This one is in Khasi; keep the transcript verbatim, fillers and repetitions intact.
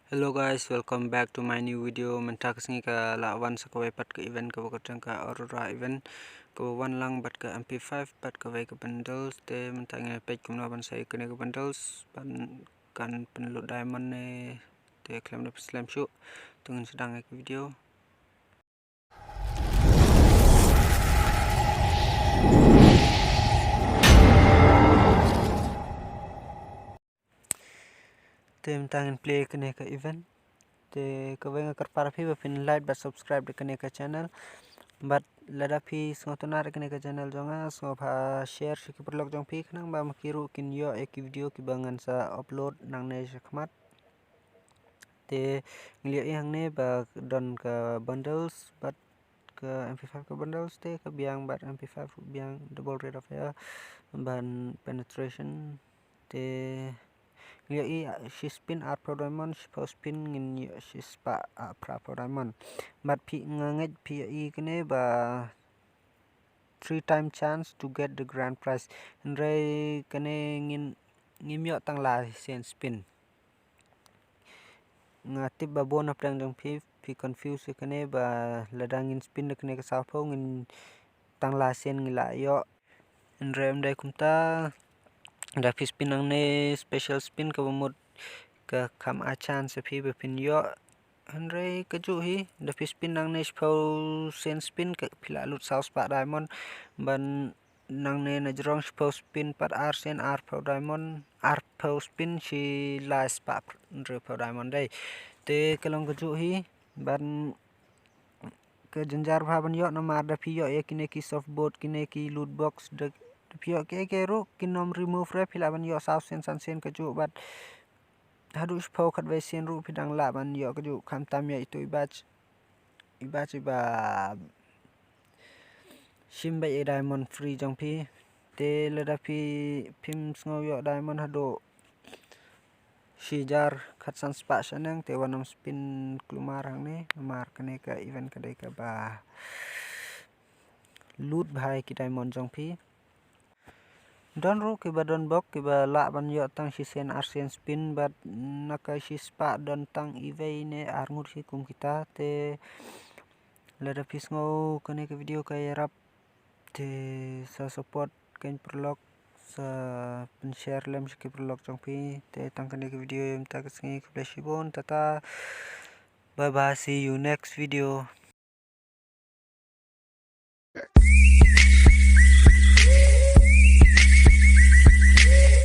Hello guys, welcome back to my new video. Mynta ka sngi ka la wan sa kawei pat ka event kaba kyrteng ka Aurora event, kaba wan lang bad ka M P five bad kawei ka bundles. Te mynta ngin peit kumno ban sa ïa kane ka bundles, ban kan pynlut diamond ne. Te khlem da pynslem shuh, to ngin sdang ïa ka video. Te mynta ngin plie kane ka event. Te kawei nga kyrpad ïa phi ba phin like bad subscribe da kane ka channel. Bad lada phi sngewtynnat da kane ka channel jong nga, sngewbha share sha ki paralok jong phi khnang ba ma ki ruh kin ïoh ïa ki video kiba ngan sa upload nangne shakhmat. Te ngi la ïohi hangne ba don ka bundles bad ka M P five ka bundles, te ka biang bad M P five ruh biang, double rate of fire bad penetration. Te ngi la ïohi, ah, shi spin arphew diamond, shiphew spin ngin ïoh shispah, ah, phraphew diamond. Bad phi, nga ngeit phi ïohi kane ba three time chance to get the grand prize. Hynrei kane ngin, ngim ïoh tang lai sien spin. Nga tip ba bun na pdeng jong phi, phi confuse ïa kane ba lada ngin spin da kane ka sawphew ngin tang lai sien ngi la ïoh. Hynrei ym dei kumta, da phi spin nangne special spin kaba mut ka kham ai chance ïa phi ba phin ïoh. Hynrei kajuh hi, da phi spin nangne shiphew sien spin ka phi la lut saw spah diamond, bad nangne na jrong shiphew spin pat ar sien arphew diamond, arphew spin shi lai spah hynriewphew diamond dei. Te ka long kajuh hi, bad ka jynjar bha ban ïoh namar da phi ïoh ïa kine ki soft board, kine ki loot box, da, da phi ïoh kiei kiei ruh kin ym remove re, phi lah ban ïoh saw sien san sien kajuh bad haduh shiphew khatwei sien ruh phi dang lah ban ïoh kajuh, khamtam ïa itu i batch, i batch iba shim beit ïa diamond free jong phi. Te lada phi, phim sngew ïoh diamond haduh shi hajar khatsan spah shaneng, te wat nym spin kulmar hangne, namar kane ka event ka dei kaba loot bha ïa ki diamond jong phi. Don ruh kiba don bok kiba lah ban ïoh tang shisien arsien spin, bad na ka shispah don tang iwei ne arngut hi kum kita. Te lada phi sngew kane ka video ka ïarap, te sa support kein paralok, sa pynshare lem sha ki paralok jong phi. Te tang kane ka video ïa mynta ka sngi, khublei shibun, tata, bye bye, see you next video.